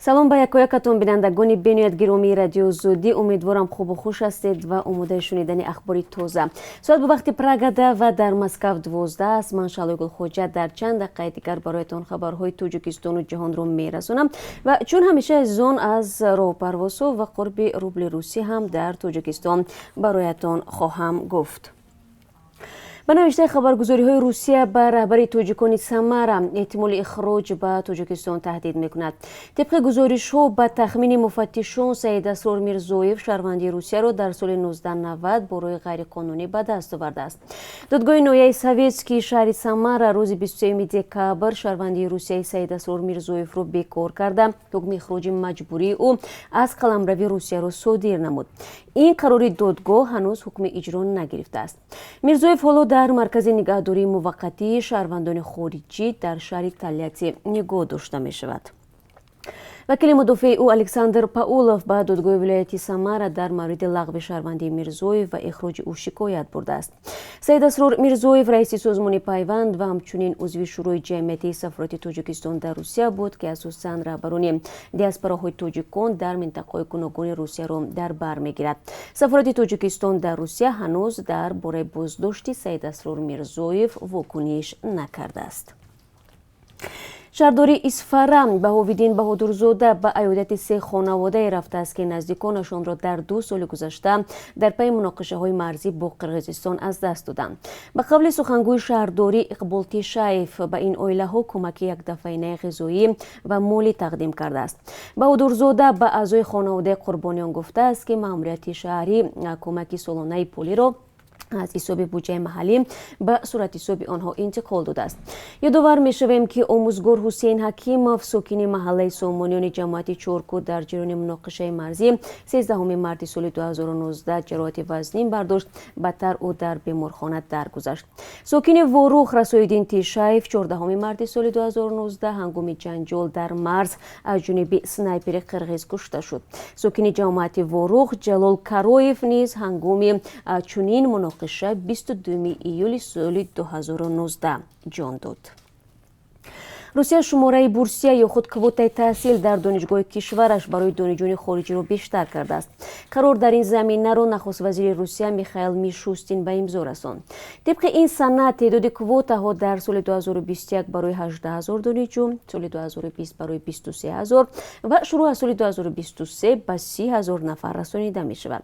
Салом ба якоякатон, бинандагони бениҳоят гиромии Радиои Озодӣ. Умедворам, хубу хуш ҳастед ва омодаи шунидани ахбори тоза. Соат ба вақти Прага 10 ва дар Москав 12 аст. Ман, Шаҳлои Гулхоҷа, дар чанд дақиқаи дигар бароятон хабарҳои Тоҷикистону ҷаҳонро мерасонам ва чун ҳамеша, азизон, аз роҳу парвозҳо ва қурби рубли русӣ ҳам дар Тоҷикистон бароятон хоҳам гуфт. Ба навиштаи хабаргузориҳои Русия, ба раҳбари тоҷикони Самара эҳтимоли ихроҷ ба Тоҷикистон таҳдид мекунад. Тибқи гузоришҳо, ба тахмини муфаттишон, Саидасрор Мирзоев шаҳрвандии Русияро дар соли 1990 бо роҳи ғайриқонунӣ ба даст овардааст. Додгоҳи ноҳияи Советскии шаҳри Самара рӯзи 23 декабр шаҳрвандии Русияи Саидасрор Мирзоевро бекор карда, ҳукми ихроҷи маҷбурии ӯ аз қаламрави Русияро содир намуд. Ин қарори додгоҳ ҳанӯз ҳукми иҷро нагирифтааст. Мирзоев ҳоло дар маркази нигаҳдории муваққатии шаҳрвандони хориҷӣ дар шаҳри Тольятти нигоҳ дошта мешавад. Вакили мудофеи ӯ Александр Паулов ба додгоҳи вилояти Самара дар мавриди лағви шаҳрвандии Мирзоев ва ихроҷи ӯ шикоят бурдааст. Саидасрор Мирзоев раиси созмони «Пайванд» ва ҳамчунин узви Шӯрои ҷамъиятии сафорати Тоҷикистон дар Русия буд, ки асосан раҳбарони диаспораҳои тоҷикон дар минтақаҳои гуногуни Русияро дар бар мегирад. Сафорати Тоҷикистон дар Русия ҳанӯз дар бораи боздошти Саидасрор Мирзоев вокуниш накардааст. Шаҳрдории Исфара Баҳовиддин Баҳодурзода ба аёдати се хонаводае рафтааст, ки наздиконашонро дар 2 соли гузашта дар пайи муноқишаҳои марзӣ бо Қирғизистон аз даст доданд. Ба қавли сухангӯи шаҳрдорӣ Иқбол Тишаев, ба ин оилаҳо кӯмаки якдафъаинаи ғизоӣ ва молӣ тақдим кардааст. Баҳодурзода ба аъзои хонаводаи қурбониён гуфтааст, ки маъмурияти шаҳрӣ кӯмаки солонаи пулиро аз ҳисоби буҷаи маҳаллӣ ба суратҳисоби онҳо интиқол додааст. Ёдовар мешавем, ки омӯзгор Ҳусейн Ҳакимов, сокини маҳаллаи Сомониёни ҷамоати Чоркӯ, дар ҷараёни муноқишаи марзӣ 13 марти соли 2019 ҷароҳати вазнин бардошт. Баъдтар ӯ дар беморхона даргузашт. Сокини Ворух Расоиддин Тишаев 14 марти соли 2019 ҳангоми ҷанҷол дар марз аз ҷониби снайпери қирғиз кушта шуд. Сокини ҷамоати Ворух Ҷалол Кароев низ ҳангоми чунин муноқиша 22 июли соли 2019 ҷон дод. Русия шумораи бурсия ё худ квотаи таҳсил дар донишгоҳи кишвараш барои донишҷӯёни хориҷиро бештар кардааст. Қарор дар ин заминаро нахуст вазири Русия Михаил Мишустин ба имзо расонд. Тибқи ин санад, теъдоди квотаҳо дар соли 2021 барои 18 ҳазор донишҷӯ, соли 2020 барои 23 ҳазор ва шурӯъ аз соли 2023 ба 30 ҳазор нафар расонида мешавад.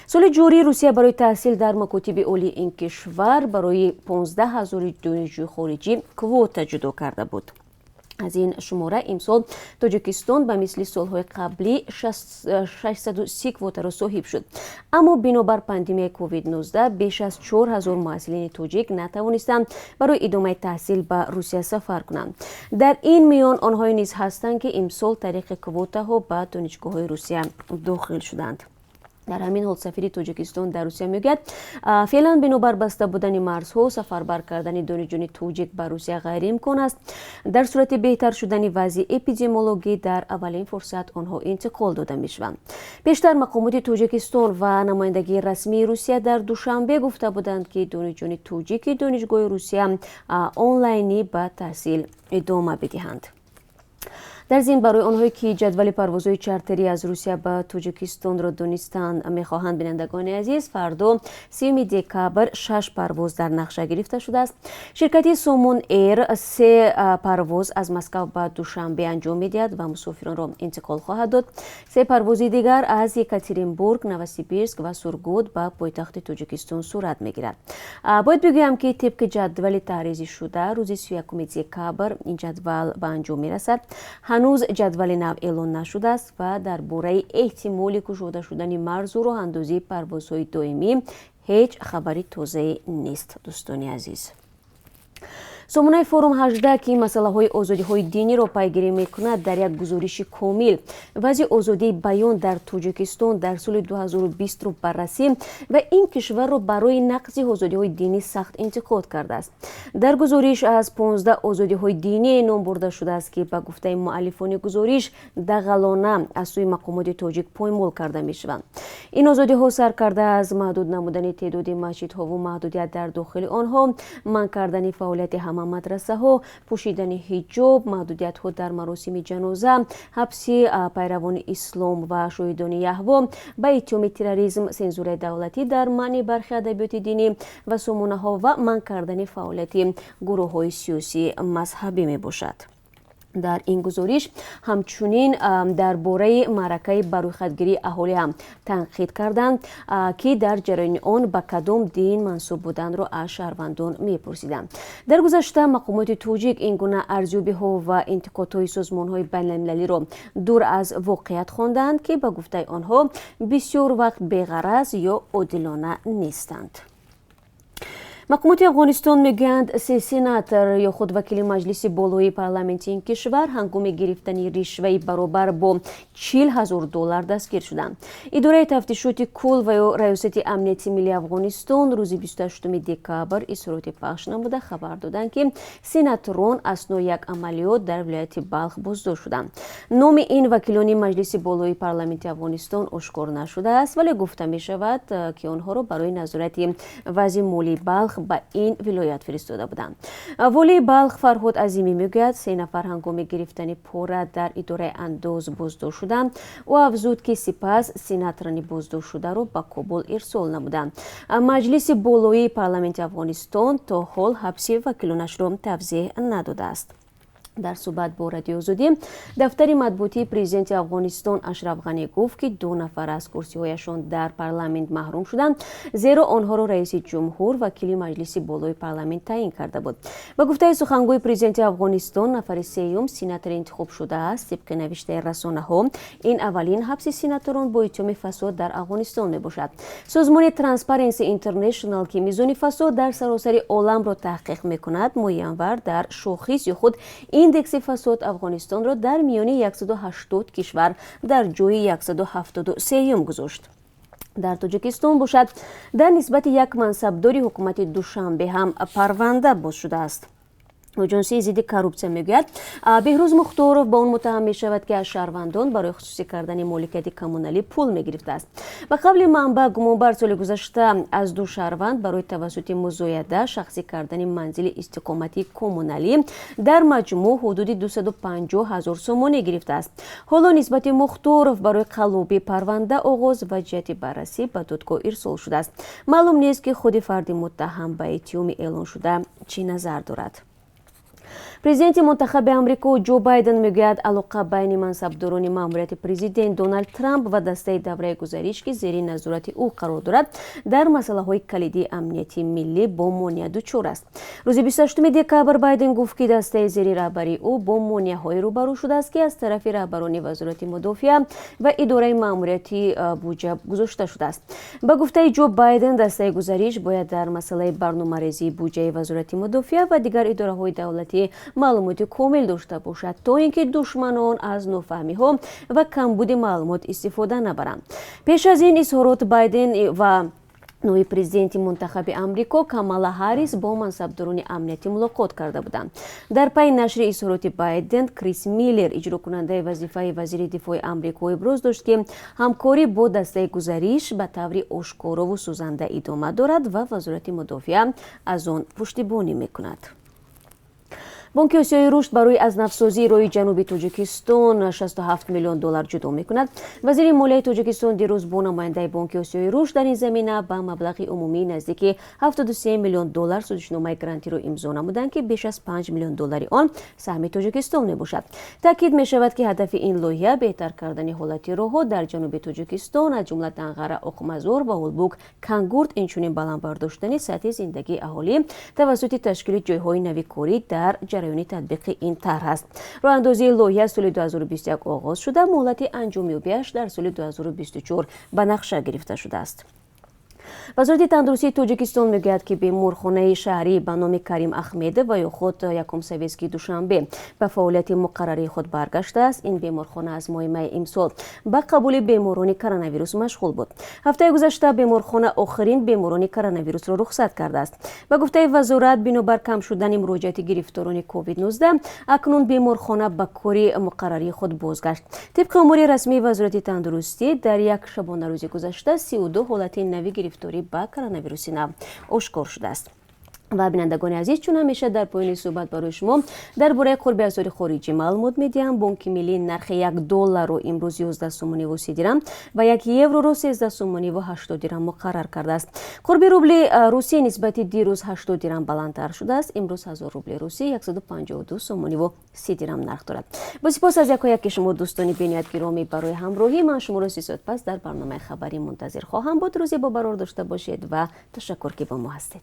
Соли ҷорӣ Русия барои таҳсил дар макотиби олии ин кишвар барои 15 ҳазори донишҷӯи хориҷӣ квота ҷудо карда буд. Аз ин шумора имсол Тоҷикистон ба мисли солҳои қаблӣ 630 квотаро соҳиб шуд, аммо бинобар пандемияи COVID-19 беш аз 4 ҳазор муҳассилини тоҷик натавонистанд барои идомаи таҳсил ба Русия сафар кунанд. Дар ин миён онҳое низ ҳастанд, ки имсол тариқи квотаҳо ба донишгоҳҳои Русия дохил шуданд. Дар ҳамин ҳол, сафири Тоҷикистон дар Русия мегӯяд, феълан бинобар баста будани марзҳо сафарбар кардани донишҷӯёни тоҷик ба Русия ғайриимкон аст. Дар сурати беҳтар шудани вазъи эпидемиологӣ дар аввалин фурсат онҳо интиқол дода мешаванд. Пештар мақомоти Тоҷикистон ва намояндагии расмии Русия дар Душанбе гуфта буданд, ки донишҷӯёни тоҷики донишгоҳи Русия онлайнӣ ба таҳсил идома бидиҳанд. Дар зимн, барои онҳое ки ҷадвали парвозҳои чартерӣ аз Русия ба Тоҷикистонро донистан мехоҳанд, бинандагони азиз, фардо, 30 декабр, шаш парвоз дар нақша гирифта шудааст. Ширкати Сомон Эйр се парвоз аз Москав ба Душанбе анҷом медиҳад ва мусофиронро интиқол хоҳад дод. Се парвози дигар аз Екатеринбург, Новосибирск ва Сургут ба пойтахти Тоҷикистон сурат мегирад. Бояд бигӯям, ки тибқи ҷадвали таҳризишуда рӯзи 31 декабр ин ҷадвал ба анҷом мерасад. Ҳанӯз ҷадвали нав эълон нашудааст ва дар бораи эҳтимоли кушода шудани марзу роҳандозии парвозҳои доимӣ ҳеҷ хабари тозае нест, дӯстони азиз. Сомонаи Форум 18, ки масъалаҳои озодиҳои диниро пайгирӣ мекунад, дар як гузориши комил вазъи озодии баён дар Тоҷикистон дар соли 2020-ро баррасӣ ва ин кишварро барои нақзи озодиҳои динӣ сахт интиқод кардааст. Дар гузориш аз 15 озодиҳои диние ном бурда шудааст, ки ба гуфтаи муаллифони гузориш дағалона аз сӯи мақомоти тоҷик поймол карда мешаванд. Ин озодиҳо сар карда аз маҳдуд намудани теъдоди масҷидҳову маҳдудият дар дохили онҳо, манъ кардани фаъолияти Ҳама мадрасаҳо, пӯшидани ҳиҷоб, маҳдудиятҳо дар маросими ҷаноза, ҳабси пайравони ислом ва шоҳидони Яҳво ба иттиҳоми терроризм, сензураи давлатӣ дар манъи бархи адабиёти динӣ ва сомонаҳо ва манъ кардани фаъолияти гурӯҳҳои сиёсии мазҳабӣ мебошад. Дар ин гузориш ҳамчунин дар бораи маъракаи ба рӯйхатгирии аҳолӣ ҳам танқид карданд, ки дар ҷараёни он ба кадом дин мансуб буданро аз шаҳрвандон мепурсиданд. Дар гузашта мақомоти тоҷик ин гуна арзёбиҳо ва интиқодҳои созмонҳои байналмилалиро дур аз воқеият хонданд, ки ба гуфтаи онҳо бисёр вақт беғараз ё одилона нестанд. Мақомоти Афғонистон мегӯянд, се сенатор ё худ вакили маҷлиси болоии парламенти ин кишвар ҳангоми гирифтани ришваи баробар бо 40 000 доллар дастгир шуданд. Идораи тафтишоти кул ва ё Раёсати амнияти миллии Афғонистон рӯзи 28 декабр изҳороти пахш намуда хабар доданд, ки сенаторон аснои як амалиёт дар вилояти Балх боздошт шуданд. Номи ин вакилони маҷлиси болоии парламенти Афғонистон ошкор нашудааст, вале гуфта мешавад, ки онҳоро барои назорати вазъи молии Балх ба ин вилоят фиристода буданд. Волии Балх Фарҳод Азимӣ мегӯяд, се нафар ҳангоми гирифтани пора дар идораи андоз боздошт шуданд. Ӯ афзуд, ки сипас сенаторани боздоштшударо ба Кобул ирсол намуданд. Маҷлиси болоии парламенти Афғонистон то ҳол ҳабси вакилонашро тавзеҳ надодааст. Дар суҳбат бо Радиои Озодӣ дафтари матбуотии президенти Афғонистон Ашраф Ғанӣ гуфт, ки ду нафар аз курсиҳояшон дар парламент маҳрум шуданд, зеро онҳоро раиси ҷумҳур, вакили маҷлиси болои парламент, таъин карда буд. Ба гуфтаи сухангӯи президенти Афғонистон, нафари сеюм сенатори интихоб шудааст. Тибқи навиштаи расонаҳо, ин аввалин ҳабси сенаторон бо иттиҳоми фасод дар Афғонистон мебошад. Созмони Transparency International, ки мизони фасод дар саросари оламро таҳқиқ мекунад, моҳи январ дар шохис ё худ индекси фасод Афғонистонро дар миёни 180 кишвар дар ҷои 173 гузошт. Дар Тоҷикистон бошад, дар нисбати як мансабдори ҳукумати Душанбе ҳам парванда боз шудааст. Оҷонсии зидди коррупсия мегӯяд, Беҳрӯз Мухторов ба он муттаҳам мешавад, ки аз шаҳрвандон барои хусусӣ кардани моликияти коммуналӣ пул мегирифтааст. Ба қавли манбаъ, гумонбар соли гузашта аз ду шаҳрванд барои тавассути музояда шахсӣ кардани манзили истиқоматии коммуналӣ дар маҷмӯъ ҳудуди 250 ҳазор сомонӣ гирифтааст. Ҳоло нисбати Мухторов барои қаллобӣ парванда оғоз ва ҷиҳати баррасӣ ба додгоҳ ирсол шудааст. Маълум нест, ки худи фарди муттаҳам ба иттиҳоми эълоншуда чӣ назар дорад. Президенти мунтахаби Амрико Ҷо Байден мегӯяд, алоқа байни мансабдорони маъмурияти президент Доналд Трамп ва дастаи давраи гузариш, ки зери назорати ӯ қарор дорад, дар масъалаҳои калидии амнияти миллӣ бо монеа дучор аст. Рӯзи 28 декабр Байден гуфт, ки дастаи зери раҳбарии ӯ бо монеаҳое рӯбарӯ шудааст, ки аз тарафи раҳбарони Вазорати мудофиа ва идораи маъмурияти буҷа гузошта шудааст. Ба гуфтаи Ҷо Байден, дастаи гузариш бояд дар масъалаи барномарезии буҷаи Вазорати мудофиа ва дигар идораҳои давлатӣ маълумоти комил дошта бошад, то ин ки душманон аз нофаҳмиҳо ва камбуди маълумот истифода набаранд. Пеш аз ин изҳорот Байден ва ноиби президенти мунтахаби Амрико Камала Ҳаррис бо мансабдорони амниятӣ мулоқот карда буданд. Дар пайи нашри изҳороти Байден, Крис Миллер, иҷрокунандаи вазифаи вазири дифои Амрико, иброз дошт, ки ҳамкорӣ бо дастаи гузариш ба таври ошкорову созанда идома дорад ва Вазорати мудофиа аз он пуштибонӣ мекунад. Бонки Осиёи рушд барои аз навсозии роҳи ҷануби Тоҷикистон 67 миллион доллар ҷудо мекунад. Вазири молияи Тоҷикистон дирӯз бо намояндаи Бонки Осиёи рушд дар ин замина ба маблағи умумии наздики 73 миллион доллар созишномаи грантиро имзо намуданд, ки беш аз 5 миллион доллари он саҳми Тоҷикистон мебошад. Таъкид мешавад, ки ҳадафи ин лоиҳа беҳтар кардани ҳолати роҳҳо дар ҷануби Тоҷикистон, аз ҷумла Данғара, Оқмазор ва Ҳулбук, Кангурт, инчунин баланд бардоштани сатҳи зиндагии аҳолӣ тавассути ташкили ҷойҳои нави корӣ дар ҷараёни татбиқи ин тарҳ аст. Роҳандозии лоиҳа соли 2021 оғоз шуда, муҳлати анҷомёбиаш дар соли 2024 ба нақша гирифта шудааст. Вазорати тандурустии Тоҷикистон мегӯяд, ки беморхонаи шаҳрӣ ба номи Карим Ахмедов ва ё худ Якум Советский Душанбе ба фаъолияти муқаррарии худ баргаштааст. Ин беморхона аз моҳи майи имсол ба қабули беморони коронавирус машғул буд. Ҳафтаи гузашта беморхона охирин беморони коронавирусро рухсат кардааст. Ба гуфтаи вазорат, бинобар кам шудани муроҷиати гирифторони COVID-19, акнун беморхона ба кори муқаррарии худ бозгашт. Тибқи омори расмии Вазорати тандурустӣ, дар як шабонарӯзи гузашта 32 ҳолати нави гирифторӣ ба коронавируси нав ошкор шудааст. Ва бинандагони азиз, чун ҳамеша дар поёни суҳбат барои шумо дар бораи қурби асъори хориҷӣ маълумот медиҳам. Бонки Миллӣ нархи 1 долларро имрӯз 11 сомониву 30 дирам ва 1 евроро 13 сомониву 80 дирам муқаррар кардааст. Қурби рубли Русия нисбати дирӯз 80 дирам баландтар шудааст. Имрӯз 1000 рубли русӣ 152 сомониву 30 дирам нарх дорад. Бо сипос аз якояки шумо, дӯстони бениҳоят гиромӣ, барои ҳамроҳӣ. Ман шуморо 3 соат пас дар барномаи хабарӣ мунтазир хоҳам буд. Рӯзе бо барор дошта бошед ва ташаккур, ки бо мо ҳастед.